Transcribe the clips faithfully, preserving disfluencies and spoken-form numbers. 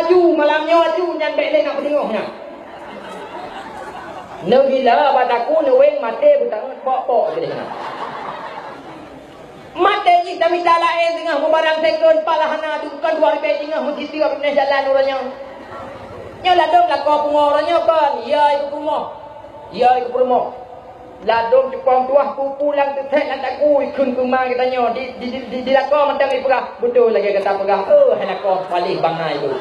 Aju malam nyoe aju nyan bèk lé na peudeungoh nyan. Neugila bak takue neuweng maté beutangeut pok-pok keudeh nyan. Maté jih tamita laén teungoh meubarang second palah hana dukon dua ribèe teungoh meusitiwa binéh jalan uroe nyoe. Nyoe ladôm lakoe pungo uroe nyoe kon, ya ibu peurumoh. Ya ibu peurumoh. Ladôm cukong tuah pupu lam teuthèk lam takue kheun keuma geutanyoe di, di, di, di, di lakoe mantong ipeugah. Beutôi lagèe gata peugah, oh hai lakoe paléh bangai tu.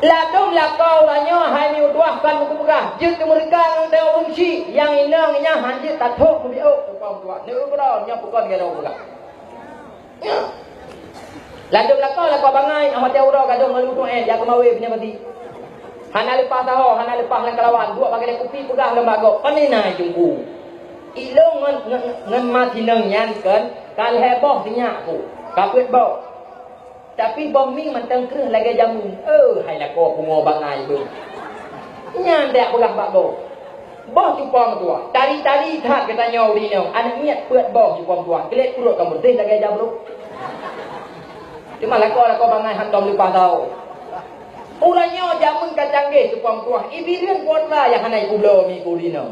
Ladôm lakoe uroe nyoe hai mi utuah kon meupeugah, jeuet keu meureuka ngon teuh ureueng chik, nyang inong nyan han jeuet tathok keubiôk cukong tuah. Neueu keudroe nyoe peukon geutanyoe peugah. Ladôm lakoe, lakoe bangai, amat watèe uroe gadôh ngon leutueng, jak keumawe punya pati. Hana leupah saho, hana leupah lam kalawan, duek bak keude kupi peugah lom bak gob, "Pane na Teungku?" Ilôn ngon, ngon, ngon ma sinong nyan kon, ka lhèe boh sinyak ku, ka peuet boh. Tapi boh mi mantong kreueh lagèe jameun. Eh, hai lakoe pungo bangai beuh. Nyan dak peugah bak gob. Boh cupo meutuah, tari-tari that geutanyoe ureueng inong, aneuk miet peuet boh cupo meutuah, gleh pruet ka meureudeh lagèe jabrôk. Teuma lakoe-lakoe bangai hantom leupah saho. Uroe nyoe jameun ka canggih cupo meutuah, i Bireuen putra nyang hana ipubloe mi keu ureueng inong.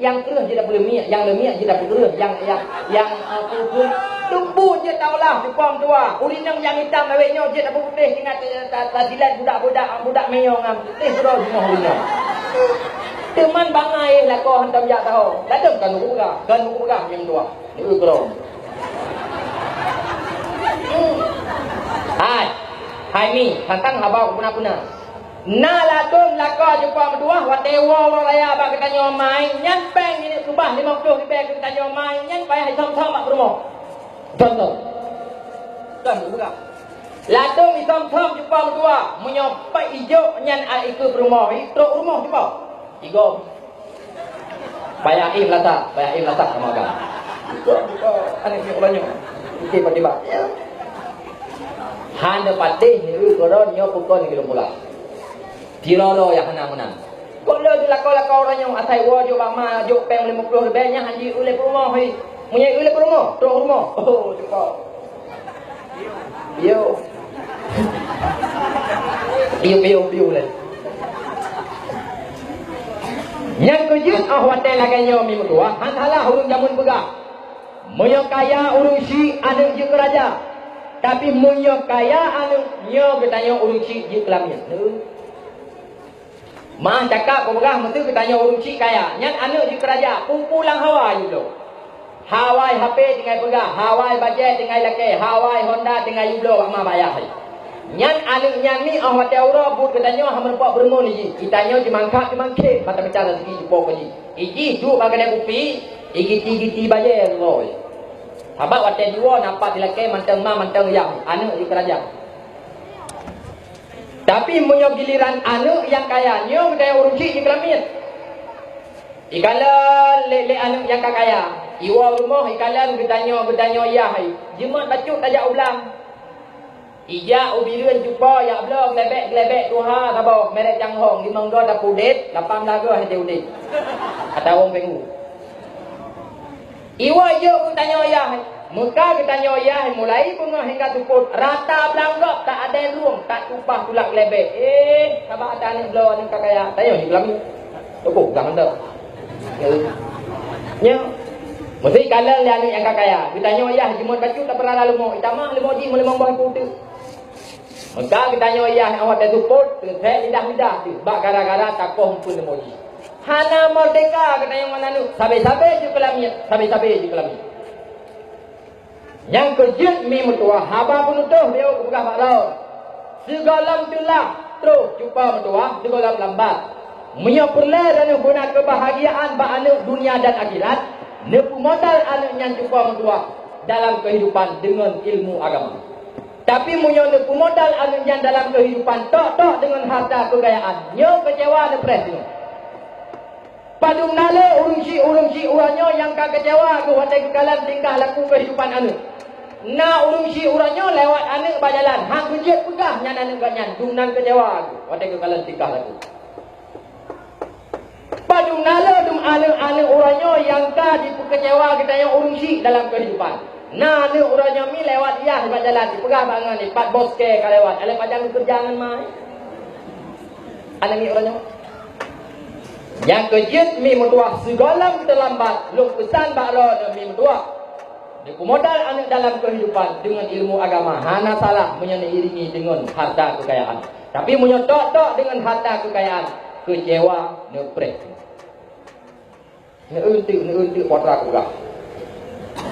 Nyang kreueh jeuet tapeuleumiek, nyang leumiek jeuet tapeukreueh, nyang, nyang, nyang, eh, peue-peue, teumbu jeuet taolah cupo meutuah. Ureueng inong nyang itam lawét nyoe jeuet tapeuputéh, tinggai ta-, ta-, tasilat budak-budak, budak meunyoe ngon putéh keudroe jimoh ureueng inong. Teuma bangai lakoe hantom jak saho. Ladôm ka neupeugah, ka neupeugah nyang dua. Neueu keudroe. Hai, hai mi, tantang haba peuna-peuna. Na ladôm lakoe cupo meutuah watèe woe uroe raya bak geutanyoe mai, nyan pèng jineuk keubah limong ploh ribèe keu geutanyoe mai, nyan payah isom-som bak peurumoh. Isom-som. Kon buka. Ladôm isom-som cupo meutuah, meunyoe pèng ijôk nyan a ikeu peurumoh, i trok u rumoh cupo. Igom. Payah éh meulasak, payah éh meulasak sama agam. Buka, buka, aneuk miet uroe nyoe. Oke, pakiban. Ya. Hana patéh neueu keudroe nyoe peukon geulong bola. Tiroro nyang hana meunan. Kok lôn di lakoe-lakoe uroe nyoe asai woe jok bak ma, jok pèng limong ploh ribèe nyan han jieu lé peurumoh, hei. Meunyoe jieu lé peurumoh, trok rumoh. Oh, cukup. Piôh. Piôh, piôh, piôh lé. Nyang keujeuet, 'oh watèe lagèe nyoe mi meutuah, han salah ureueng jameun peugah, "Meunyoe kaya ureueng chik, aneuk jeuet keu raja. Tapi meunyoe kaya aneuk, nyoe geutanyoe ureueng chik jeuet keu lamiet." Meu'ah cakap peugah meuseu geutanyoe ureueng chik kaya, nyan aneuk jeuet keu raja, peue-peue lam hawa jibloe. Hawa HP tinggai peugah, hawa bajèe tinggai lakèe, hawa Honda tinggai jibloe bak ma bak yah. Nyan aneuk nyan mi 'oh watèe uroe buet geutanyoe hana meurumpok peurumoh jih. Geutanyoe jimangkat jimangkét mata meucara sigi jipok keu jih. Ijih duek bak keude kupi, igiti-giti bajèe lom. Sabab watèe jiwoe na pat dilakèe mantong ma mantong yah, aneuk jeuet keu raja. Tapi meunyoe giliran aneuk nyang kaya, nyoe geutanyoe ureueng chik jeuet keu lamiet. Ikalon lé, lé aneuk nyang ka kaya, iwoe rumoh ikalon geutanyoe, geutanyoe yah, jeuet bacut tajak u blang. Ijak u Bireuen cupo jak bloe geulebek-geulebek tuha saboh merek Changhong, limong goe tapeuudép, lapan blah goe hana udép. Atawa wong Penghu. Iwoe jok geutanyoe yah, meuka geutanyoe yah mulai beungoh hingga seupôt, rata blang gob tak adèe lueng, tak tupah tulak leubeh. Eh, sabab ata aneuk bloe aneuk ka kaya, tanyoe jeuet keu lamiet. Teupeue peugah mantong. Nyoe, meuseu kalon lé aneuk nyang ka kaya, geutanyoe yah jimeuet bacut tapeurara leumo, itamah leumo jih meulimong boh iku teuk. Meuka geutanyoe yah nyang watèe seupôt, teuthèe lidah-lidah teuh bak gara-gara takoh eumpeuen leumo jih. Hana meurdeka geutanyoe ngon aneuk, sabe-sabe jeuet keu lamiet, sabe-sabe jeuet keu lamiet. Nyang keujeuet mi meutuwah, haba peunutôh lé kupeugah bak droe. Sigohlom teulah troh cupa meutuwah, sigohlom lambat. Meunyoe peureulèe droeneuh beuna keubahgiaan bak aneuk dunia dan akhirat, neupeumodal aneuk nyan cupa meutuwah dalam keuhidupan deungon ilmu agama. Tapi meunyoe neupeumodal aneuk nyan dalam keuhidupan tok-tok deungon harta keugayaan, nyoe keucewa neupreh singoh. Padum na le ureueng chik-ureueng chik uroe nyoe nyang ka keucewa geuh watèe geukalon tingkah laku keuhidupan aneuk. Na ureueng chik uroe nyoe lewat aneuk bak jalan, han geujeuet peugah nyan aneuk gobnyan, dum nan keucewa geuh watèe geukalon tingkah laku. Padum na le dum aneuk-aneuk uroe nyoe nyang ka jipeukeucewa geutanyoe ureueng chik dalam keuhidupan. Na aneuk uroe nyoe mi lewat yah bak jalan, jipeugah bak ngon, "Pat boske ka lewat, alah pajan keureuja ngon ma." Aneuk mi uroe nyoe. Nyang keujeuet mi meutuwah, sigohlom teulambat, lôn peusan bak droeneuh mi meutuwah. Neupeumodal aneuk dalam keuhidupan deungon ilmu agama hana salah meunyoe neuiringi deungon harta keukayaan. Tapi meunyoe tok-tok deungon harta keukayaan, keucewa neupreh. Neueu teuk, neueu teuk, putra kupeugah.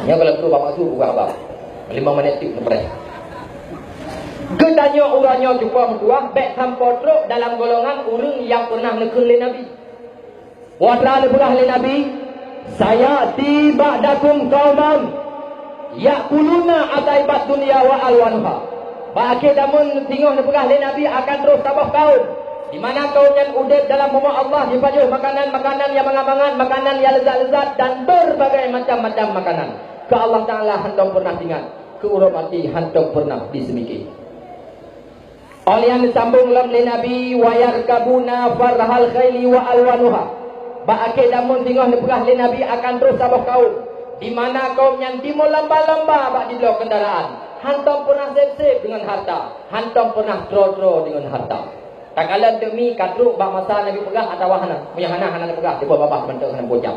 Nyoe kalau guru bak maksud kupeugah bang. Lima menit teuk neupreh. Geutanyoe uroe nyoe cuba meutuwah, bék sampoe trok dalam golongan ureuëng nyang pernah neukheun lé Nabi. Putra neupeugah lé Nabi, "Sayati ba'dakum qauman ya'kuluna atsaibat dunya wa alwanuha." Bak akhé zaman singoh neupeugah lé Nabi akan troh saboh kaum, di mana kaum nyan udeb dalam Rumoh Allah, jipajoh makanan-makanan nyang mangat-mangat, makanan nyang leuzat-leuzat, dan berbagai macam-macam makanan. Keu Allah Taala hantom pernah ingat, keu uroe maté hantom pernah diseumiké. Óh lheueh nyan neusambong lom lé Nabi, "Wa yarkabuna farhal khaili wa alwanuha." Bak akhé zaman singoh neupeugah lé Nabi akan troh saboh kaum, di mana kaum nyan timong lamba-lamba bak jibloe keundaraan, hantom pernah seb-seb deungon harta, hantom pernah troe-troe deungon harta. Takalon teuk mi ka trok bak masa Nabi peugah atawa hana? Meunyoe hana, hana neupeugah, diboh babah mantong hana beucab.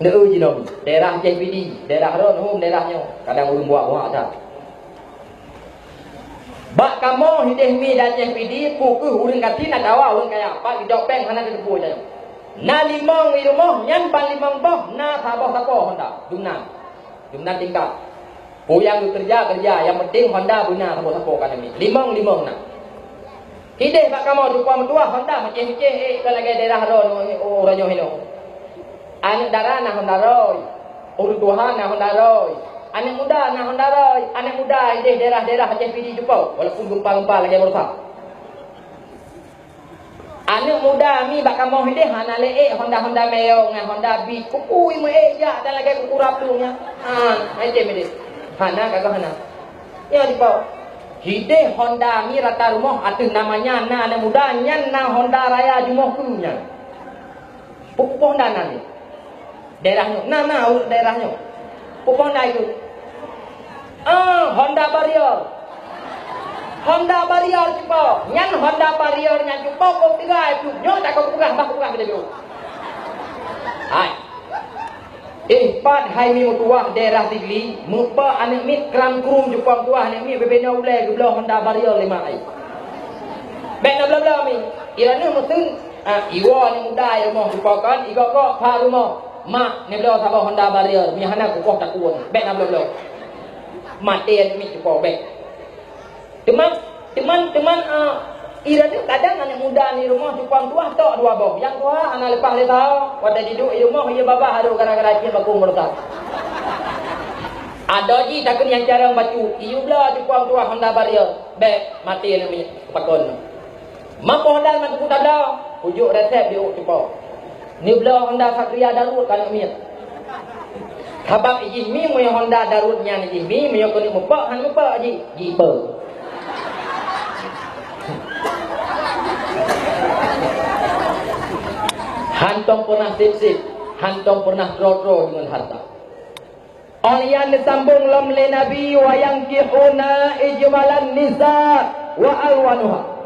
Neu jinoe, daerah Aceh Pidie, daerah droeneuh, daerah nyoe, kadang ureuëng buak-buak that. Bak kamoe hideh mi di Aceh Pidie, peu kheueh ureuëng gasien atawa ureuëng kaya, pat geujok péng hana teupeu tanyoe. Na limong di rumoh, nyan ban limong boh na saboh sapo Honda, dumnan. Dumnan tingkat. Peue nyang geukeureuja, keureuja, nyang penting Honda beuna sapo-sapo ka neumi. Limong-limong na. Hideh bak kamoe cupa meutuwah Honda micéh-micéh, ék ka lagée daerah droe nyoe, uroe nyoe hinoe. Aneuk dara na Honda Roy, ureuëng tuha na Honda Roy, aneuk muda na Honda Roy, aneuk muda hideh daerah-daerah Aceh Pidie cupa, walaupun gempa-gempa lagée baroesa. Aneuk muda mi bak kamoe hideh hana lé ék Honda-Honda meyong ngon Honda Beat. Kuku imeuék jak dan lagée kuku rapu nyan. Ha, macam ideh. Hana ka hana. Nyoe dipo. Hideh Honda mi rata rumoh ateueh nama nyan na aneuk muda nyan na Honda Raya jumoh keu nyan. Peue Honda nan ni? Daerah nyoe. Na, na, ureuëng daerah nyoe. Peue Honda itu? Ah, Honda Barrier. Honda Barrier cupa. Nyan Honda Barrier nyan cupa kok tiga itu. Nyoe tak kau peugah, bah peugah kita dulu. Hai. Eh, pat hai mi meutuwah daerah Sigli, meupa aneuk miet kram krum cupa meutuwah aneuk miet bebena ulée geubloe Honda Barrier lima ai. Bék na bla-bla mi. Ira nyoe meuteun Ah, iwoe aneuk muda i rumoh cupa kon, igok-gok pha rumoh. Mak, neubloe saboh Honda Barrier, mi hana kukoh takue. Bék na bloe-bloe. Maté aneuk miet cupa bék. Teuma, teuma, teuma, ah, ira nyoe kadang aneuk muda ni rumoh cupa tuha tok dua boh. Nyang tuha hana leupah lé saho, watée jiduek i rumoh ie babah harôh gara-gara cit bakong meurusak. Adoe jih takheun nyang carông bacut, iyue bloe cupa tuha Honda Barrier. Bék, maté aneuk miet, pakon. Mapoh dan mantong tabloe, kujok resep di uk cupo. Neubloe Honda Satria daruet ka aneuk miet. Sabab ijih mi meunyoe Honda daruet nyan ijih mi, meunyoe keuneuk meupak, han meupak jih, jipe. Hantong peunah sip-sip, hantong peunah droe-droe deungon harta. Óh lheueh nyan neusambong lom lé Nabi, "Wa yankihuna ijmalan nisa wa alwanuha."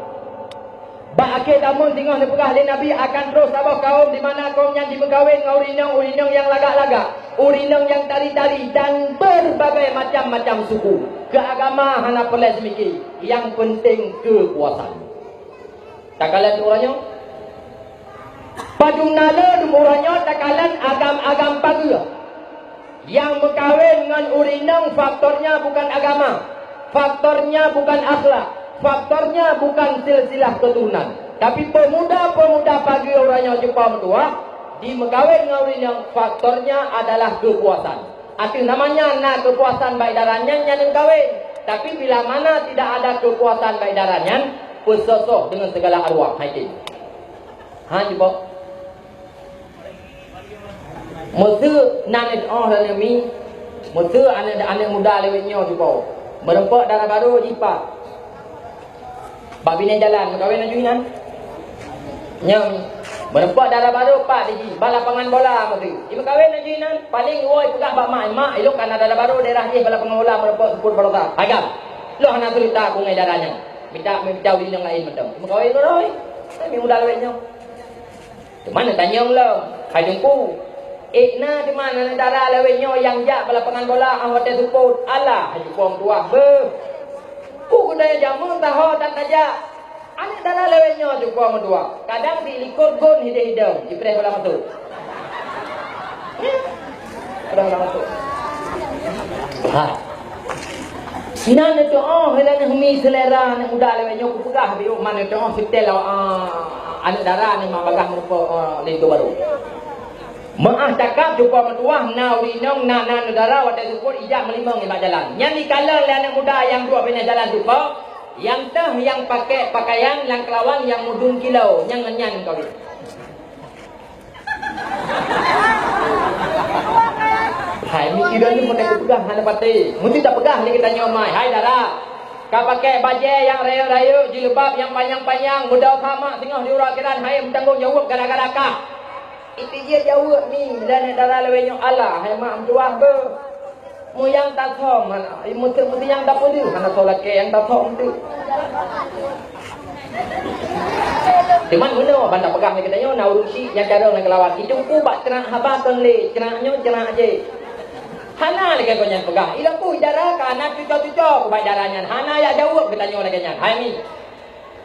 Bak akhé zaman singoh neupeugah lé Nabi akan troh saboh kaum di mana kaum nyan jimeukawen ngon ureuëng inong, ureuëng inong nyang lagak-lagak, ureuëng inong nyang tari-tari, dan berbagai macam-macam suku. Keu agama hana peureulée seumiké, nyang penting keupuasan. Takalon uroe nyoe. Padum na le dum uroe nyoe takalon agam-agam pageue. Nyang meukawen ngon ureuëng inong faktornya bukan agama, faktornya bukan akhlak, faktornya bukan silsilah keturunan. Tapi pemuda-pemuda pageue uroe nyoe cupa meutuwah, jimeukawen ngon ureuëng inong faktornya adalah keupuasan. Ateueh nama nyan na keupuasan bak idara nyan, nyan meukawen. Tapi bila mana tidak ada keupuasan bak idara nyan, peusoh-soh deungon segala arwah. Hai tem. Ha, cuba. Meuseu nan oh dan mi, meuseu aneuk, aneuk muda lewat nyoe cuba. Meureumpok dara barô jipat. Bak binéh jalan, meukawen laju inan. Nyoe mi. Meureumpok dara barô pat di jih, bak lapangan bola meuti. Imeukawen laju inan, paléng iwoe ipeugah bak mak, "Mak, ilôn ka na dara barô daerah jih bak lapangan bola meureumpok seupôt baroesa." "Agam, lôn hana seureuta ku ngon dara nyan. Mita, mita ureueng inong laén mantong." Imeukawen keudroe, mi muda lawét nyoe. Teuma neutanyong lom, "Hai Teungku, ék na teuma aneuk dara lawét nyoe nyang jak bak lapangan bola 'oh watèe seupôt?" "Alah," hai cupo meutuah, "beuh. Peue guna jameun taho dan tajak." Aneuk dara lawét nyoe cupo meutuah, kadang silikot gon hideh-hidong, jipreh bola masôk. Jipreh bola masôk. Ha. Sinan neutu'oh, hana neuhmi seulera aneuk muda lawét nyoe kupeugah, biyuek man neutu'oh sitel, ah, aneuk dara nyoe mak bagah meureumpok, ah, linto barô. Meu'ah cakap cupo meutuah, na ureueng inong, na, na aneuk dara watèe seupôt ijak meulimong nibak jalan. Nyan jikalon lé aneuk muda nyang duek binéh jalan cupo, nyang teuh nyang pakék pakaian lam keulawan nyang mudum kilo, nyang ngon nyan kawin. Hai, meusidroe nyoe meunan kupeugah hana patéh. Meusti tapeugah lé geutanyoe mai, "Hai dara, ka pakék bajèe nyang rayeuk-rayeuk, jilbab nyang panyang-panyang, meudosa mak singoh di uroe akhirat, hai meutanggong jaweueb gara-gara kah." Itu jih jaweueb mi, dan dara lawét nyoe, "Alah, hai mak meutuah beuh." Meunyo nyang tasöm hana, meuseu-, meuseu nyang tapeudeuh hana soe lakèe nyang tasöm teuh. Cuman meunoe ban tapeugah lé geutanyoe na ureueng syiek nyang carông lam keulawan. Itu ku bak ceurak haba kon lé, ceurak nyoe ceurak jih. Hana lagèe gobnyan peugah. Ilôn ku dara ka na cuco-cuco ku bak dara nyan. Hana jak jaweueb geutanyoe lagèe nyan. Hai mi.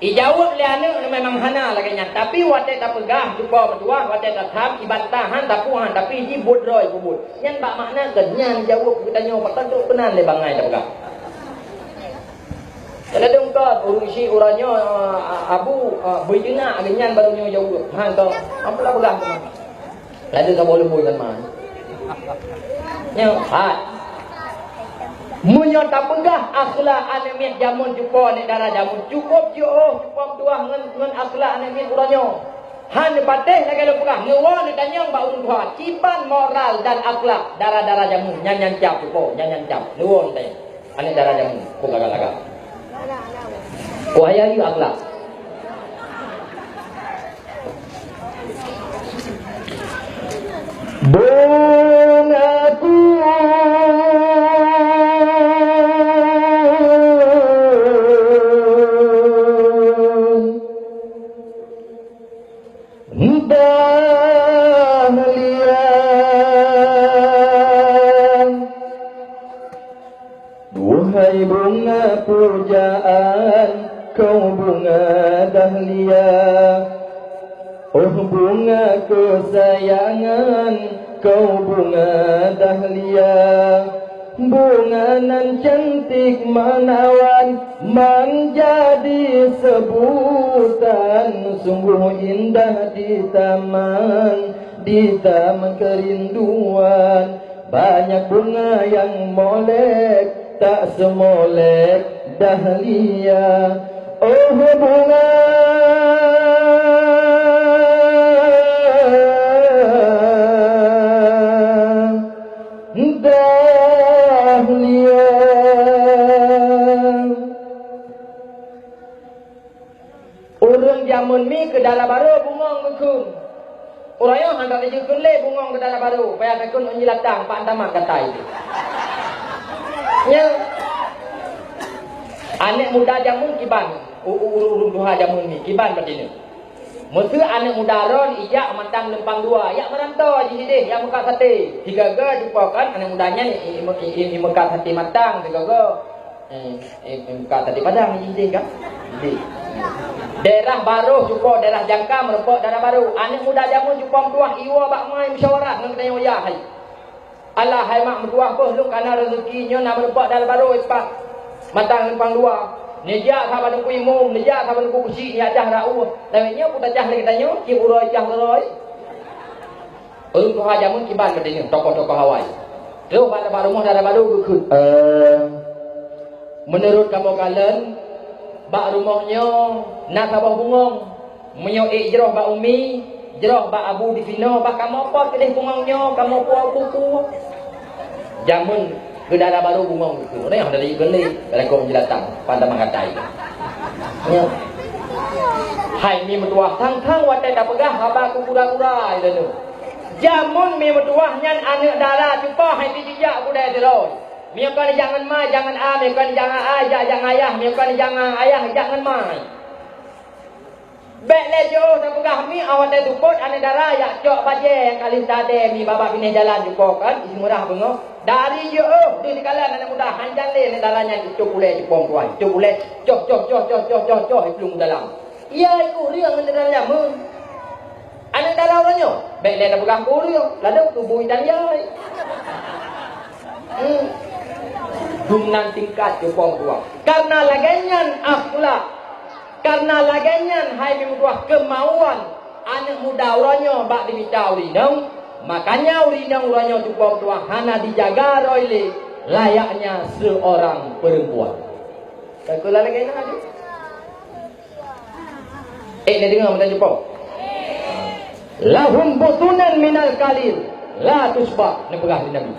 Ijaweueb lé aneuk memang hana lagèe nyan, tapi watèe tapeugah cupo meutuah, watèe tatham, ibantah han, tapuhan, tapi jibuet droe peubuet. Nyan bak makna keu nyan jaweueb geutanyoe, pakon trok keunan lé bangai tapeugah. Kadang kon ureueng syiek uroe nyoe, ah, abu, ah, beujeunak lagèe nyan barô nyoe jaweueb. Han kon, amplah peugah teuma. Laju saboh leumbôi kan man. Nyoe, hai. Meunyoe tapeugah akhlak aneuk miet jameun cupo aneuk dara jameun, cukôp jiôh cupo meutuah ngon, ngon akhlak aneuk miet uroe nyoe. Han neupatéh lagèe lôn peugah, neuwoe neutanyong bak ureueng tuha, kiban moral dan akhlak dara-dara jameun, nyan, nyan cap cupo, nyan, nyan cap. Neuwoe neutanyong. Aneuk dara jameun, peue lagak-lagak. Wahai akhlak. Beungaku Dahlia. Duhai bunga pujaan, kau bunga dahlia. Oh bunga kesayangan, kau bunga dahlia. Bunga nan cantik menawan, manjadi sebutan. Sungguh indah di taman, di taman kerinduan. Banyak bunga yang molek, tak semolek dahlia. Oh bunga dahlia. Ureueng jameun mi keu dara barô bungöng geukheun. Uroe nyoe han ka geujeuet kheun lé bungöng keu dara barô, payah takheun ôn jilatang, pat tamat gata itu. Nyan, aneuk muda jameun kiban, u-, u-, ureueng tuha jameun mi kiban bak dineuh. Meuseu aneuk muda droen ijak mantang leumpang dua, jak meurantô jih idéh, jak meukat saté. Sigoe-goe cupo kan aneuk muda nyan i-, i-, i-, i-, i-, meukat saté mantang sigoe-goe. Eh, eh, eh, ka tadi padang jih deh, kan? Deh. Daerah Barôh cupo, daerah Jangka meureumpok daerah Barôh. Aneuk muda jameun cupo meutuah iwoe bak mai musyawarah ngon geutanyoe yah hai. Alah hai mak meutuah beuh lôn ka na rezeki nyoe na meureumpok daerah Barôh ipat. Mantang leumpang dua. Neujak saban teungku imum, neujak saban teungku keuchik, neujak cah raoh. Lawét nyoe peue tacah lé geutanyoe, cit uroe cah uroe. Ureueng tuha jameun kiban geutanyoe, tokoh-tokoh awai. Troh bak, bak rumoh dara barô geukheun, "Eh, meunurot kamoe kalon, bak rumoh nyoe na saboh bungöng. Meunyoe ék jroh bak umi, jroh bak abu disinoe, bah kamoe pot keudeh bungöng nyoe, kamoe puwoe kuku." Jameun keu dara barô bungöng geukheun. Nyoe dari geulé, dari kong jilatang, pada makatai. Nyoe. Hai mi meutuwah, thang-thang watée tapeugah haba keu gura-gura ilée nyoe. Jameun mi meutuwah nyan aneuk dara cupa hai tijijak kudée sidroe. Mi kon jangan ma, jangan a, mi kon jangan a, jak, jak ngayah, mi kon jangan ayah, jak ngon ma. Bék lé jiôh tapeugah mi, awai watée seupôt aneuk dara jak cok bajée nyang ka lheueh tadée mi babah binéh jalan cupo kan, isi murah beungoh. Dari jiôh deuh dikalon aneuk muda hanjan lé aneuk dara nyan itôp ulée cupo meutuwah, itôp ulée, coh, coh, coh, iplueng u dalam. Iya ikôt rieng aneuk dara jameun. Aneuk dara uroe nyoe, bék lé tapeugah keu ureueng, ladôm tuboh Italia. Hmm. Dumnan tingkat cupo meutuwah. Karena lagée nyan akhlak. Karena lagée nyan hai mi meutuwah keumauan aneuk muda uroe nyoe bak dimita ureueng inong, makanya ureueng inong uroe nyoe cupo meutuwah hana dijaga roe lé layaknya seorang perempuan. Takeulah lagée nyan. Eh, neudeungoe meunan cupo. Lahum butunan minal qalil la tusba, neupeugah lé Nabi.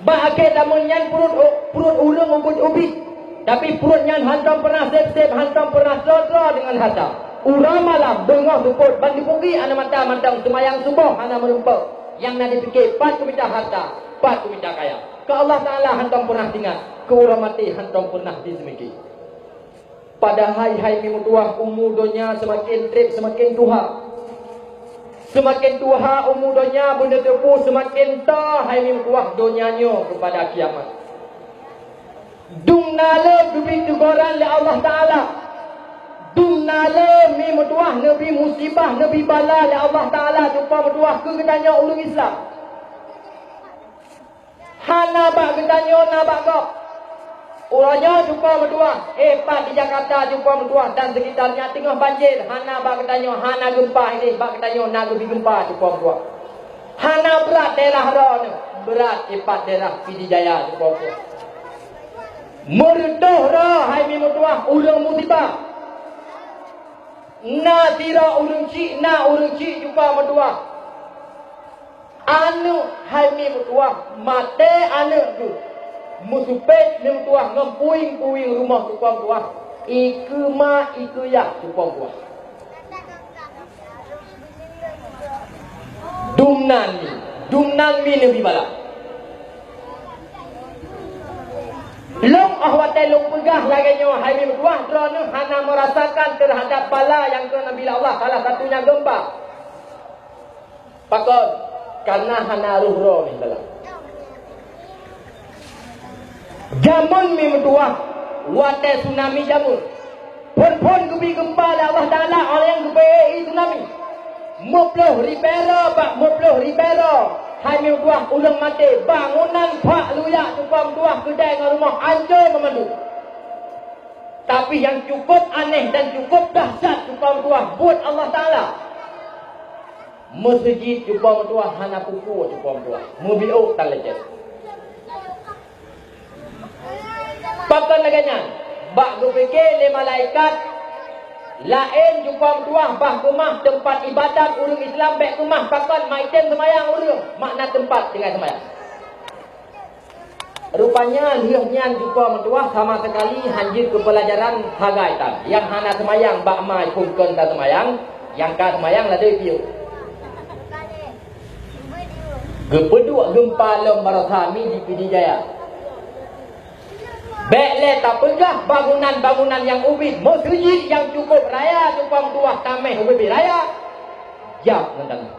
Bak akhé zaman nyan pruet, pruet ureueng ubit-ubit, tapi pruet nyan hantom pernah seb-seb, hantom pernah troe-troe deungon hareuta. Uroe malam beungoh seupôt ban dipugi aneuk mata mantong seumayang suboh hana meurumpok. Nyang na dipike pat keumita hareuta, pat keumita kaya. Keu Allah Taala hantom pernah teuingat, keu uroe maté hantom pernah diseumiké. Padahai hai mi meutuwah umu donya seumaken treb seumaken tuha. Seumaken tuha umu donya beuneuteupeu seumaken ta hai mi meutuwah donya nyoe keupada kiamat. Dum na le geubri teugoran lé Allah Taala. Dum na le mi meutuwah neubri musibah neubri bala lé Allah Taala cupo meutuwah keu geutanyoe ureueng Islam. Hana bak geutanyoe na bak gob. Uroe nyoe cupo meutuwah, eh pat di Jakarta cupo meutuwah dan sekitarnya teungoh banjir, hana bak geutanyoe hana geumpa ideh, bak geutanyoe na geubri geumpa cupo meutuwah. Hana brat daerah droeneuh, brat ipat daerah Pidie Jaya cupo meutuwah. Meureudôh droe hai mi meutuwah ureueng musibah. Na sidroe ureueng chik, na ureueng chik cupo meutuwah. Aneuk hai mi meutuwah, maté aneuk geuh. Meusupet mi meutuwah ngon puing-puing rumoh cupo meutuwah. Ikeue ma, ikeue yah cupo meutuwah. Dumnan mi, dumnan mi neubri bala. Lom óh watée lôn peugah lagée nyoe hai mi meutuwah, droeneuh hana meurasakan teuhadab bala nyang keu Nabi Allah, salah satunya geumpa. Pakon? Karena hana roh droe mi dalam. Jameun mi meutuwah, watée tsunami jameun. Phon-phon geubri geumpa lé Allah Taala óh lheueh geubri tsunami. Meuploh ribée droe bak meuploh ribée droe. Hai mi meutuwah ureueng maté, bangunan phak luyak cupo meutuwah keudai ngon rumoh ancô meumandum. Tapi nyang cukup aneh dan cukup dahsyat cupo meutuwah buet Allah Taala. Meuseujid cupo meutuwah hana peue-peue cupo meutuwah. Meubiôk tan lecet. Pakon lagée nyan, bak geupike lé malaikat, laén cupo meutuwah bah keumah teumpat iébadat ureuëng Islam bék keumah pakon maitem seumayang ureuëng, makna teumpat tinggai seumayang. Rupanya lheueh nyan cupo meutuwah sama sekali hanjeuet keu peulajaran hagai tan. Nyang hana seumayang bak ma phon kon taseumayang, nyang ka seumayang ladée piôh. Geupeuduek geumpa lom baroesa mi di Pidie Jaya. Bék lé tapeugah bangunan-bangunan nyang ubit, meuseujid nyang cukup raya cupo meutuwah tameh ubit raya. Jak ngon tanah.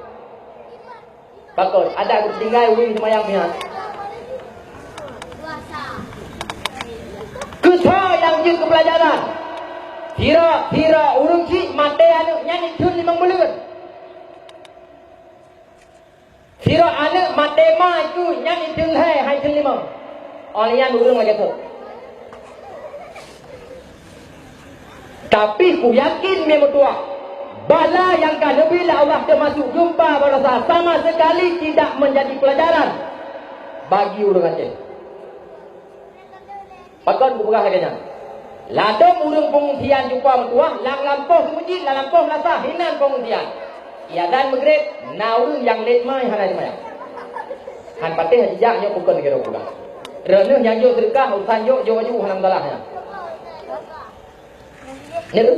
Pakon, adak geutinggai ureuëng seumayang mihan. Keusoe nyang jeuet keu peulajaran. Sira, sira ureuëng chik maté aneuëk nyan itheun limong buleuen. Sira aneuëk maté ma itu nyan itheun lhée hai theun limong. Óh lheueh nyan ureuëng lagée thon. Tapi kuyakin mi meutuwah, bala nyang ka neubri lé Allah teumasok geumpa baroesa sama sekali tidak menjadi pelajaran bagi ureuëng Aceh. Pakon kupeugah lagée nyan? Ladôm ureuëng peungungsian cupo meutuwah lam lampôh meuseujid, lam lampôh meunasah hinan peungungsian. Iazan Maghrib na ureuëng nyang lét mai hana jimayang. Han patéh jijak nyoe bukon lagée droe peugah. Droeneueh nyang jok seudeukah urusan jok, jok aju hana masalah nyan. Nyan tu.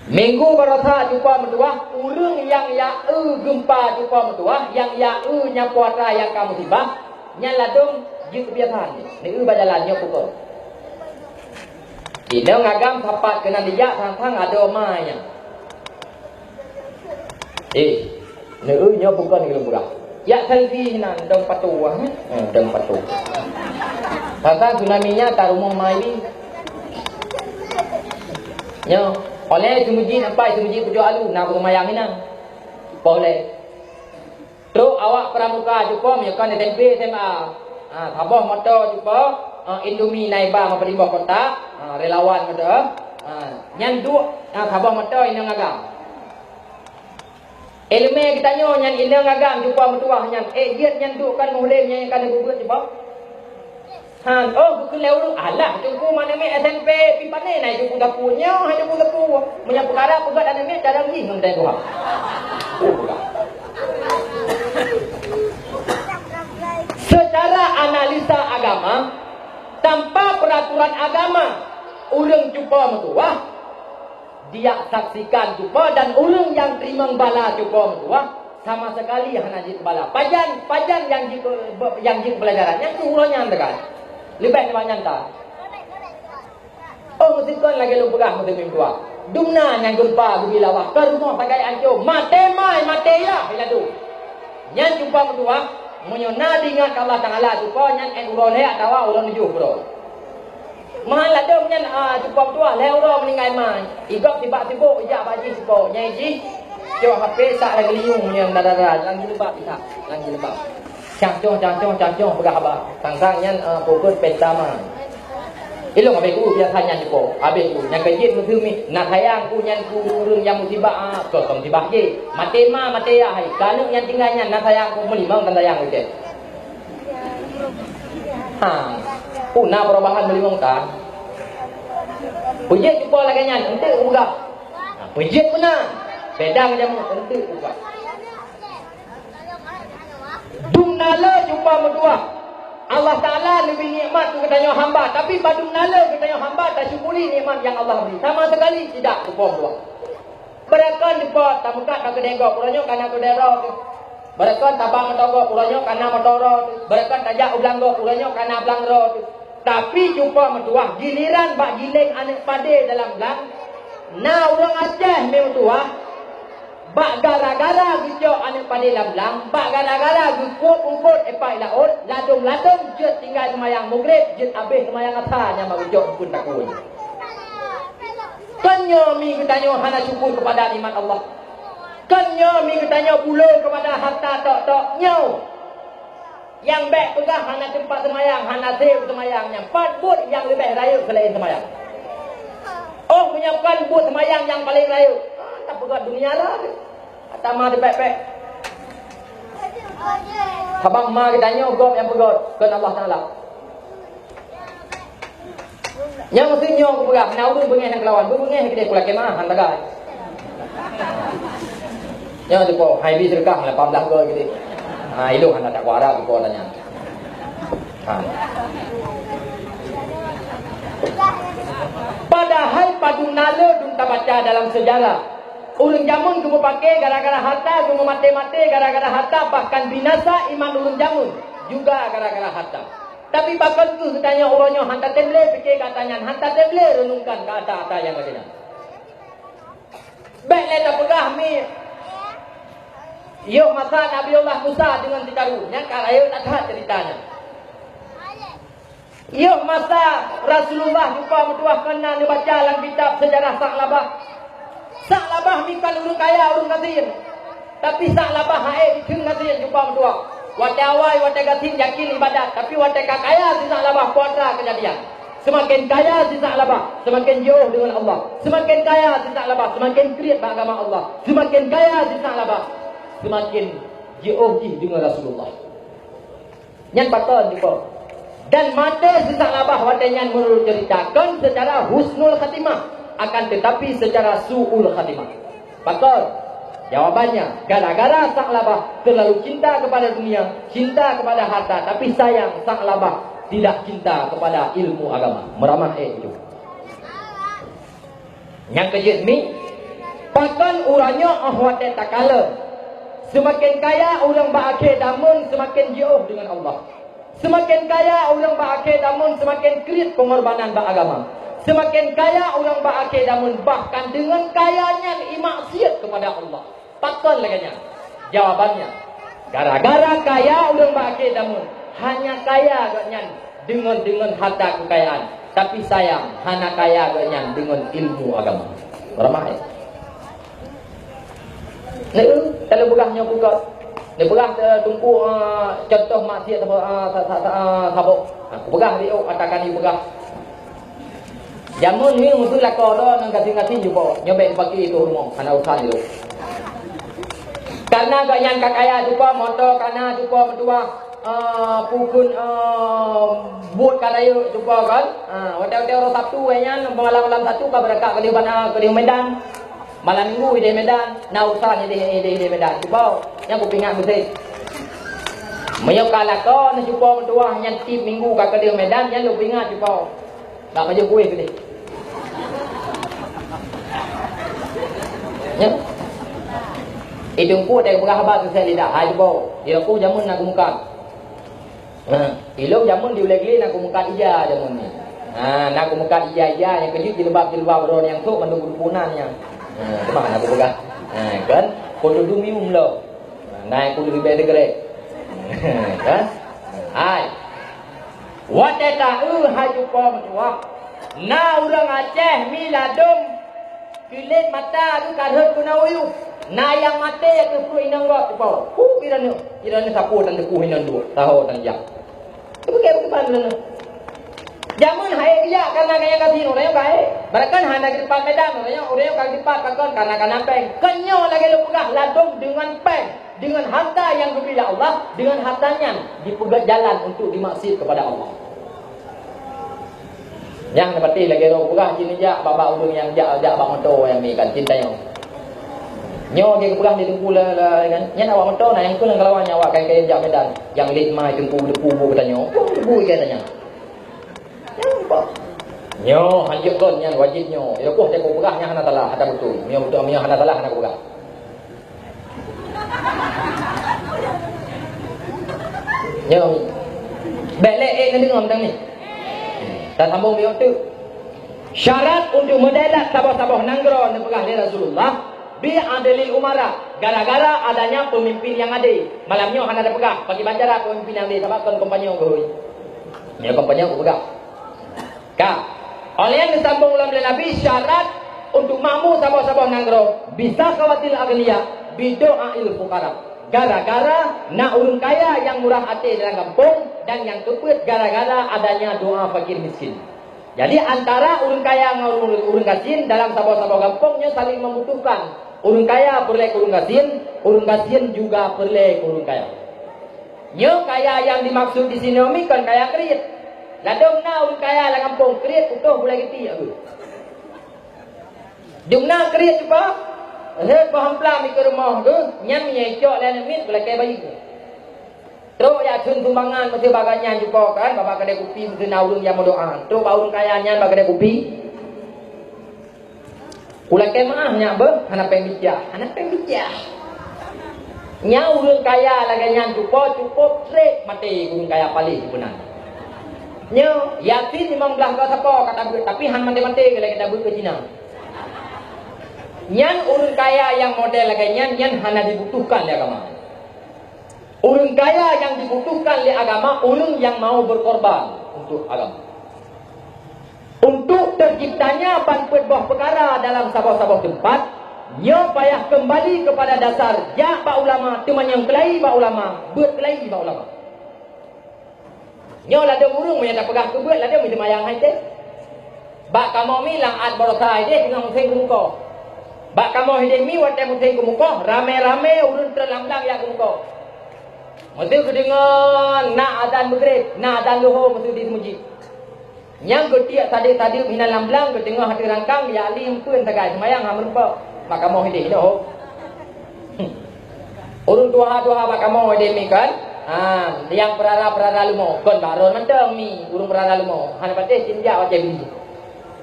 Minggu baroesa cupa meutuwah, ureuëng nyang ya eu geumpa cupa meutuwah, nyang ya eu nyapu atra nyang ka musibah, nyan ladôm jeuet keubiasaan jih. Neu eu bak jalan nyoe pukon. Inong agam sapat keunan dijak sang-sang adoe ma nyan. Eh, neu eu nyoe pukon geuleumbah. Yak selfie nan dong patuh ah. Eh, dong patuh. Sang-sang tsunami nya ka rumoh ma ibi. Nyoe, oleh seumeujid sampai seumeujid pucok alu na peurumayang inan. Poleh. Trok awak pramuka cupa meunyoe kan S M P S M A. Ha, saboh moto cupa, ha, Indomie na iba meupadum boh kotak, ha, relawan moto. Ha, nyan duek, ha, saboh moto inong agam. Ileumèe geutanyoe nyan inong agam cupa meutuwah nyan, eh, jeuet nyan duek kan muhlim nyan ka neubeuet cupa. Han, oh, bukon lé ureuëng. Alah, teungku mana mi S M P pi pané na teungku sapu. Nyoe hai teungku sapu. Meunyoe peukara peugah aneuk miet carông jih ngon dai Tuhan. Oh, peugah. Secara analisa agama, tanpa peraturan agama, ureuëng cupa meutuwah, dia saksikan cupa dan ureuëng nyang teurimong bala cupa meutuwah, sama sekali hana jeuet bala. Pajan, pajan nyang jeuet, nyang jeuet pelajaran, nyang keu uroe nyan teuka. Leubeh nibak nyan ta. Oh, meusikon lagèe lôn peugah meuteumé dua. Dumna nyang geumpa geubi lawah, ka rumoh sagai ancô, maté mai, maté yah, iladu. Nyan cupa meutuwah, meunyoe na diingat keu Allah Taala cupa, nyan 'et uroe lhèe atawa uroe tujoh uroe. Meuhan ladôm nyan, a, cupa meutuwah, lhèe uroe meuninggai mai. Igob sibak sibôk, ijak bak jih sibôk, nyang jih cok H P sak lagèe linyueng nyang dara-dara, lam jilbab isak, lam jilbab. Cang-cong, cang-cong, cang-cong peugah haba. Sang-sang nyan, eh, pukon pesta ma. Ilong abéh ku biasa nyan jipok. Abéh ku nyang keujeuet meuteumé, na sayang ku nyan ku ureuëng nyang musibah, ah, keu musibah jih. Maté ma, maté yah hai. Keu aneuk nyang tinggai nyan na sayang ku meulimong tan sayang ku cit. Ha. Ku na perubahan meulimong tan. Peujeuet jipok lagèe nyan, enteuk ku peugah. Ha, peujeuet meunan. Beda ngon jameun, enteuk ku peugah. Dum na le cupa meutuwah. Allah Taala leubeh nikmat keu geutanyoe hamba, tapi bak dum na le geutanyoe hamba tasyukuri nikmat nyang Allah bri. Sama sekali tidak cupa meutuwah. Beureukan cupa tameukat bak keudè gob, uroe nyoe kana keudè droe teuh. Beureukan tabang moto gob, uroe nyoe kana moto droe teuh. Beureukan tajak u blang gob, uroe nyoe kana blang droe teuh. Tapi cupa meutuwah, giliran bak gileng aneuk padé dalam blang, na ureuëng Aceh meutuwah, bak gara-gara geucok aneuk padé lam blang, bak gara-gara geukuet eungkôt ipak laôt, ladôm-ladôm jeuet tinggai seumayang Maghrib, jeuet abéh seumayang Asa nyang bak geucok eungkôt takue. Kon nyoe mi geutanyoe hana syukur keupada nikmat Allah. Kon nyoe mi geutanyoe bulo keupada harta tok-tok nyoe. Nyang bèk peugah hana teumpat seumayang, hana sép seumayang nyan. Pat buet nyang leubeh rayeuk seulaén seumayang? Oh, meunyoe kon buet seumayang nyang paleng rayeuk, ah, tapeugah dunia raya. Ata ma teupék-pék. Sabab ma geutanyoe gob nyang peugöt, kon Allah Taala. Nyang meusti nyoe kupeugah, na ureuëng beungéh nyang keulawan, beubeungéh keudéh kulakée meu'ah, han tagai. Nyoe teuko, hai bi seudeukah lapan blaih goe keudéh. Ha, ilong hana takuara teuko tanya. Ha. Padahai padum na le dum tabaca dalam sejarah. Ureuëng jameun geumeupaké gara-gara harta, geumeumaté-maté gara-gara harta, bahkan binasa iman ureuëng jameun juga gara-gara harta. Tapi pakon kheueh geutanyoe uroe nyoe han tatem lé pike keu ata nyan, han tatem lé reunungkan keu ata-ata nyang lagée nyan? Bék lé tapeugah mi, yoh masa Nabiullah Musa deungon si Karun, nyan ka rayeuk that-that ceurita nyan. Yoh masa Rasulullah cupa meutuwah keunan neubaca lam kitab seujarah Sa'labah. Sa'labah mi kon ureuëng kaya, ureuëng gasien. Tapi Sa'labah ha'é jikheun gasien cupa meutuwah. Watée awai, watée gasien yakin ibadat, tapi watée ka kaya si Sa'labah, peue atra keujadian? Seumaken kaya si Sa'labah, seumaken jiôh deungon Allah. Seumaken kaya si Sa'labah, seumaken kriet bak agama Allah. Seumaken kaya si Sa'labah, seumaken jiôh jih deungon Rasulullah. Nyan pakon jipok. Dan maté si Sa'labah watée nyan meunurot ceurita kon seucara husnul khatimah, akan tetapi seucara su'ul khatimah. Pakon? Jawabannya, gara-gara Sa'labah terlalu cinta kepada dunia, cinta kepada harta, tapi sayang Sa'labah tidak cinta kepada ilmu agama. Meuramah eh itu. Nyang keujeuet mi, Pakon uroe nyoe óh watée takalon? Seumaken kaya ureuëng bak akhé dameun, seumaken jiôh deungon Allah. Seumaken kaya ureuëng bak akhé dameun, seumaken kriet peungorbanan bak agama. Seumaken kaya ureuëng bak akhé dameun, bahkan deungon kaya nyan imaksiet keupada Allah. Pakon lagée nyan? Jawabannya, gara-gara kaya ureuëng bak akhé dameun, hanya kaya gobnyan deungon-deungon harta keukayaan, tapi sayang, hana kaya gobnyan deungon ilmu agama. Ramai. Neu, kalau peugah nyoe peugah. Neu peugah, eh, teungku, eh, contoh maksiat saboh, eh, sa-, sa-, sa-, eh, saboh. Nah, peugah dia, oh, atakan dia peugah. Jameun ni usul lakoe droe ngon gasien-gasien cupo. Nyoe bèk paki itu rumoh, hana urusan itu. Karena gobnyan ka kaya cupo, moto kana cupo, meutuah, eh, pukon, eh, buet ka rayeuk cupo kan. Ha, watèe-watèe uroe Sabtu nyan, malam-malam Sabtu ka beurangkat keudéh bana, keudéh Medan. Malam Minggu idéh Medan, na urusan idéh, idéh, idéh Medan. Cupo, nyan kupeuingat beutôi. Meunyoe ka lakoe na cupo meutuah nyan tiep Minggu ka keudéh Medan, nyan lôn peuingat cupo. Bak bajèe kuéh keudéh. Nyan. Itu Teungku teupeugah haba seusiat lidah. Hai cupo, di lakoe jameun na keumeukat. Ha, ilôn jameun di ulèe glé na keumeukat ija jameun nyan. Ha, na keumeukat ija-ija nyang keujeuet jilbab-jilbab droe nyang sôk mandum keudeupunan nyan. Ha, teuma na kupeugah. Ha, kan? Kon dudu mium lom. Ha, na nyang kon leubèh degré. Kan? Hai. Watèe taeu hai cupo meutuah. Na ureueng Aceh mi ladôm Kulét mata geuh ka rhot keunoe u yup. Na nyang maté keu pruet inong gob cupo. Hu, i droeneuh, i droeneuh sapeue tan teuku inong duek, saho tan jak. Teupeugah beukeubah droeneuh. Jameun hai geujak kana nyang gasien, ureueng nyoe ka hai. Barakon hana geudipat Medan, ureueng nyoe, ureueng nyoe ka geudipat pakon, kana, kana péng. Kon nyoe lagèe lôn peugah, ladôm deungon péng, deungon harta nyang geubri lé Allah, deungon harta nyan jipeugèt jalan untuk jimaksiet keupada Allah. Nyang neupatéh lagèe droe peugah cit neujak bak, bak ureueng nyang jak, jak bak moto nyang mi kan, cit tanyoe. Nyoe geupeugah di Teungku le, le, kan. Nyan awak moto na nyang keu lam keulawan nyan awak kai-kai jak Medan. Nyang lét mai Teungku depu bu tanyoe. Pun depu ikai tanyoe. Nyan apa? Nyoe hanjeuet kon nyan wajéb nyoe. Ya, poh teupeugah nyan hana salah, hana beutôi. Nyoe beutôi, nyoe hana salah, hana kupeugah. Nyoe. Bèk lé ék neudeungoe teuntang ni. Tasambong bak teuk. Syarat untuk meudèelat saboh-saboh nanggroe neupeugah lé Rasulullah, bi adlil umara, gara-gara adanya pemimpin nyang adé. Malam nyoe hana tapeugah, pakriban cara pemimpin nyang adé, sabab kon kompanye geuh. Nyoe kompanye kupeugah. Ka. Óh lheueh nyan geusambong lom lé Nabi syarat untuk makmu saboh-saboh nanggroe, bisakhawatil aghniya, bidu'ail fuqara. Gara-gara na ureueng kaya nyang murah até dalam gampông dan nyang keupeuet gara-gara adanya doa fakir miskin. Jadi antara ureueng kaya ngon ureueng, ureueng gasien dalam saboh-saboh gampông nyoe saling membutuhkan. Ureueng kaya peureulèe keu ureueng gasien, ureueng gasien juga peureulèe keu ureueng kaya. Nyoe kaya nyang dimaksud di sinoe mi kon kaya kriet. Ladôm na ureueng kaya lam gampông kriet putôh gulai geuti ageuh. Dum na kriet cupa, rhot boh ampla mikeue rumoh geuh, nyan meunyoe icok lé aneuk miet beulakèe bayeue. Trok jak kheun sumbangan meuseu bak gobnyan cupa kan, bak, bak keudè kupi meuseu na ureueng nyang meudoa. Trok bak ureueng kaya nyan bak keudè kupi. Ulakèe meu'ah nyak beuh, hana péng bijah, hana péng bijah. Nyan ureueng kaya lagèe nyan cupo, cupo trép maté ureueng kaya paléh sipeue nan. Nyoe, Yasin limong blaih goe sapo ka tabeuet, tapi han maté-maté lagèe tabeuet keu Cina. Nyan ureueng kaya nyang model lagèe nyan, nyan hana dibutuhkan lé agama. Ureueng kaya nyang dibutuhkan lé agama, ureueng nyang mau berkorban untuk agama. Untuk terciptanya ban peuet boh peukara dalam saboh-saboh teumpat, nyoe payah keumbali keupada dasar jak bak ulama, teuma nyang keulai bak ulama, beuet keulai bak ulama. Nyoe ladôm ureueng meunyoe tapeugah keu beuet, ladôm seumayang hai teh. Bak kamoe mi lam at baroesa ideh teungoh musém keumeukoh. Bak kamoe ideh mi watèe musém keumeukoh, ramé-ramé ureueng trön lam blang jak keumeukoh. Meuseu geudeungoe na azan Maghrib, na azan Luhur meuseu di meuseujid. Nyang geutiek sadeup-sadeup hinan lam blang geuteungoh ateueh rangkang, jak li eumpeuen sagai seumayang han meurumpok. Bak kamoe ideh, ideh ho. Ureueng tuha-tuha bak kamoe ideh mi kan? Ha, nyang peurara-peurara leumo, kon bak droe mantong mi, ureueng peurara leumo. Hana patéh sinjak watèe bri.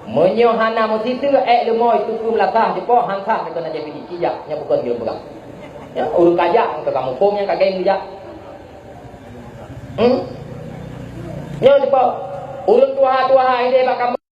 Meunyoe hana meusiseuk ék leumo itu keu meulasah jipoh, han sah keu na jadi ijak, nyan bukon jeuem peugah. Ya, ureueng kajak keu kamoe phon nyang ka geng geujak. Hmm? Nyoe jipoh. Ureueng tuha-tuha ideh bak kamoe